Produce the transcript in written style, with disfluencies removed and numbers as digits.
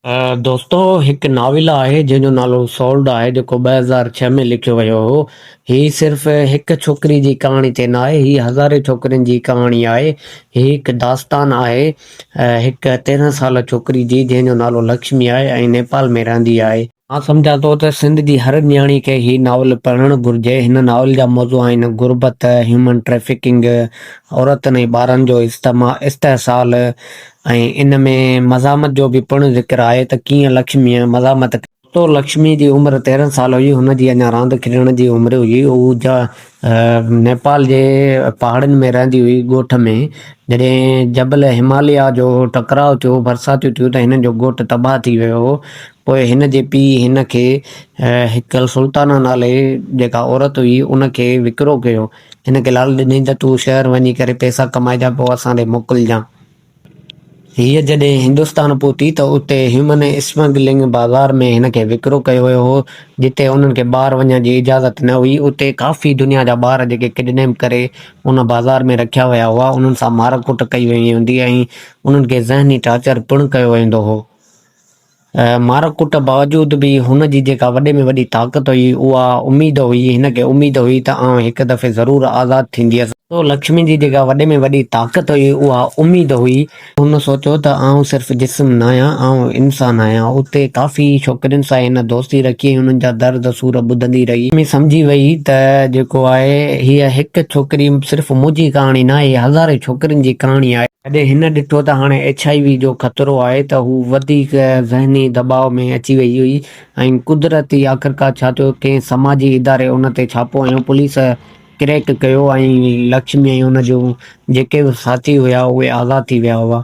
دوستو هڪ ناول آهي جنهن جو نالو سولڊ آهي جيڪو 2006 ۾ لکيو ويو هو. هي صرف هڪ ڇوڪري جي ڪهاڻي تي ناهي هي هزارين ڇوڪرين جي ڪهاڻي آهي. هي هڪ داستان آهي هڪ 13 ساله ڇوڪري جي جنهن جو نالو لڪشمي آهي ۽ نيپال ۾ رهندي آهي. مان سمجهان ٿو ته سنڌ جي هر نياڻي کي هي ناول پڙهڻ گهرجي. هن ناول جا موضوع آهن غربت، هيومن ٽريفڪنگ، عورتن ۽ ٻارن جو استحصال ۽ ان ۾ مزاحمت جو به پڻ ذڪر آهي ته ڪيئن لڪشميء مزاحمت ڪئي. تو لڪشميء جي عمر 13 سال هئي، هن جي اڃا راند کيڏڻ جي عمر هئي. هوء نيپال جي پهاڙين ۾ رهندي هئي. ڳوٺ ۾ جڏهن جبل هماليه جو ٽڪراء ٿيو، برساتيون ٿيون ته هن جو ڳوٺ تباهه ٿي ويو هو. پوء هن جي پيء هن کي هڪ سلطانه نالي جيڪا عورت هئي ان کي وڪرو ڪيو. هن کي لالچ ڏنائين ته تون شهر وڃي ڪري پئسا ڪمائجان پوء اسان ڏي موڪلجان. هيء جڏهن هندستان پهتي ته اتي هيومن اسمگلنگ بازار ۾ هن کي وڪرو ڪيو ويو هو، جتي انهن کي ٻاهر وڃڻ جي اجازت نه هئي. اتي ڪافي دنيا جا ٻار جيڪي ڪڊنيپ ڪري ان بازار ۾ رکيا ويا هئا، انهن سان مار ڪٽ ڪئي وئي هوندي ۽ انهن کي ذهني ٽارچر پڻ ڪيو ويندو هو. مار ڪٽ باوجود به هن جي جيڪا وڏي ۾ وڏي طاقت هئي اها اميد هئي. هن کي اميد هئي ته آئون هڪ دفعي ضرور آزاد ٿينديس. سو لڪشمي جي جيڪا وڏي ۾ وڏي طاقت هئي اها اميد هئي. هن سوچيو ته آئون صرف جسم ناهيان، آئون انسان آهيان. اتي ڪافي ڇوڪرين سان هن دوستي رکي ۽ انهن جا درد سور ٻڌندي رهي. لڪشمي سمجهي وئي ته جيڪو آهي هيء هڪ ڇوڪري صرف منهنجي ڪهاڻي ناهي، هي هزارين ڇوڪرين جي ڪهاڻي آهي. جڏهن هن ڏٺو ته هاڻي ايڇ I V جو خطرو آهي ته هو وڌيڪ ذهني دٻاء ۾ اچي وئي هئي ۽ قدرتي آخرڪار ڇا ٿيو ڪنهن سماجي اداري ان تي ڇاپو هنيو پوليس ڪريڪ ڪيو ۽ لڪشمي ۽ ان جون جيڪي به ساٿي هيا اهي آزاد ٿي ويا هئا.